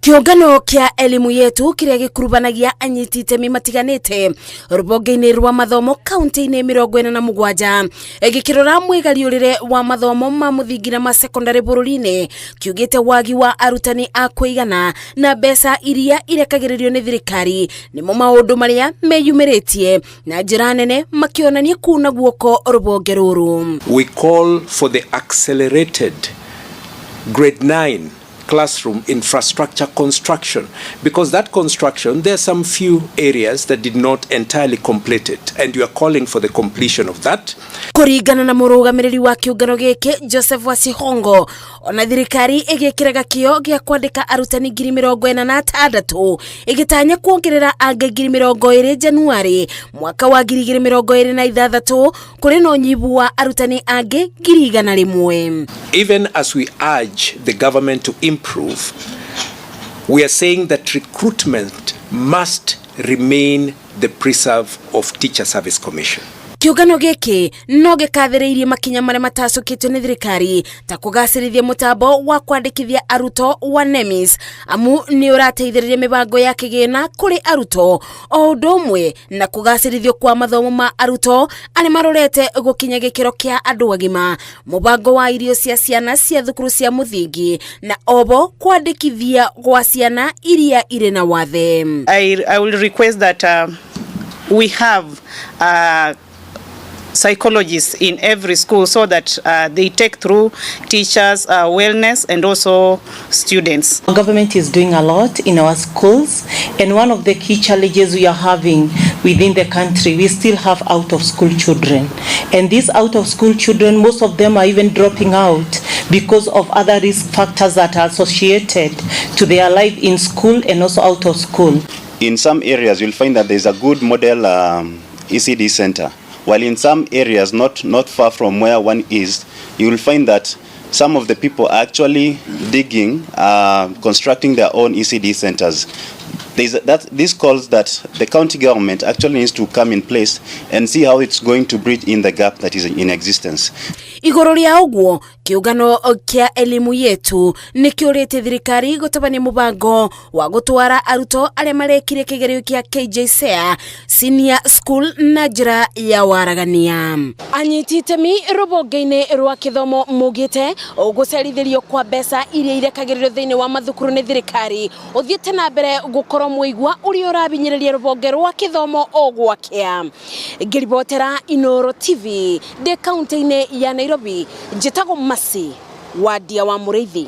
Kĩũngano kĩa Elimu Yetu kĩrĩa gĩkurubanagia anyiti itemi matiganĩte rũbonge-inĩ rwa mathomo kaunti-inĩ 47 gĩkĩrora mwĩgariũrĩre wa mathomo ma mũthingi na ma sekondarĩ bũrũri-inĩ kiugĩte wagi wa arutani a kũigana na mbeca iria irekagĩrĩrio nĩ thirikari nĩmo maũndũ marĩa meyumĩrĩtie na njĩra nene makĩonania kuna guoko rũbonge rũrũ. We call for the accelerated grade 9 classroom infrastructure construction, because that construction, there are some few areas that did not entirely complete it, and we are calling for the completion of that. Kũringana na mũrũgamĩrĩri wa kĩũngano gĩkĩ Joseph Wasihongo, ona thirikari ĩgĩkĩraga kĩo gĩa kwandĩka arutani 46,000 ĩgĩtanya kuongerera angĩ 20,000 Januari mwaka wa 2026, kũrĩ na ũnyihu wa arutani angĩ 100,000. Even as we urge the government to improve, we are saying that recruitment must remain the preserve of Teacher Service Commission. Kĩũngano gĩkĩ no gĩkathĩrĩirie makinya marĩa matacũkĩtio nĩ thirikari ta kũgacĩrithia mũtambo wa kwandĩkithia arutwo wa NEMIS, amu nĩ ũrateithĩrĩria mĩbango ya kĩgĩna kũrĩ arutwo, o ũndũ ũmwe na kũgacĩrithio kwa mathomo ma arutwo arĩa marorete gũkinya gĩkĩro kĩa andũ agima, mũbango wa irio cia ciana cia thukuru cia mũthingi, na obo kwandĩkithia gwa ciana iria irĩ na wathe. I will request that we have psychologists in every school so that they take through teachers' wellness and also students. Our government is doing a lot in our schools, and one of the key challenges we are having within the country, we still have out of school children. And these out of school children, most of them are even dropping out because of other risk factors that are associated to their life in school and also out of school. In some areas, you'll find that there's a good model ECD center, while in some areas not far from where one is, you will find that some of the people are actually digging, constructing their own ECD centers. This calls that the county government actually needs to come in place and see how it's going to bridge in the gap that is in existence. Igũrũ rĩa ũguo, kĩũngano kĩa Elimu Yetu nĩ kĩũrĩtie thirikari gũtabania mũbango wa gũtwara arutwo arĩa marekire kĩgerio kĩa KJSEA senior school na njĩra ya waragania. Anyiti itemi rũbonge-inĩ rwa kĩthomo maugĩte gũcerithĩrio kwa mbeca iria irekagĩrĩrio thĩinĩ wa mathukuru nĩ thirikari ũthiĩte na mbere gũkorwo mũigua ũrĩa ũrabinyĩrĩria rũbonge rwa kĩthomo o gwakĩa. Ngĩribotera Inoro TV ndĩ kaunti-inĩ ya Nairobi, njĩtagwo Masi Wadia wa Mũrĩithi.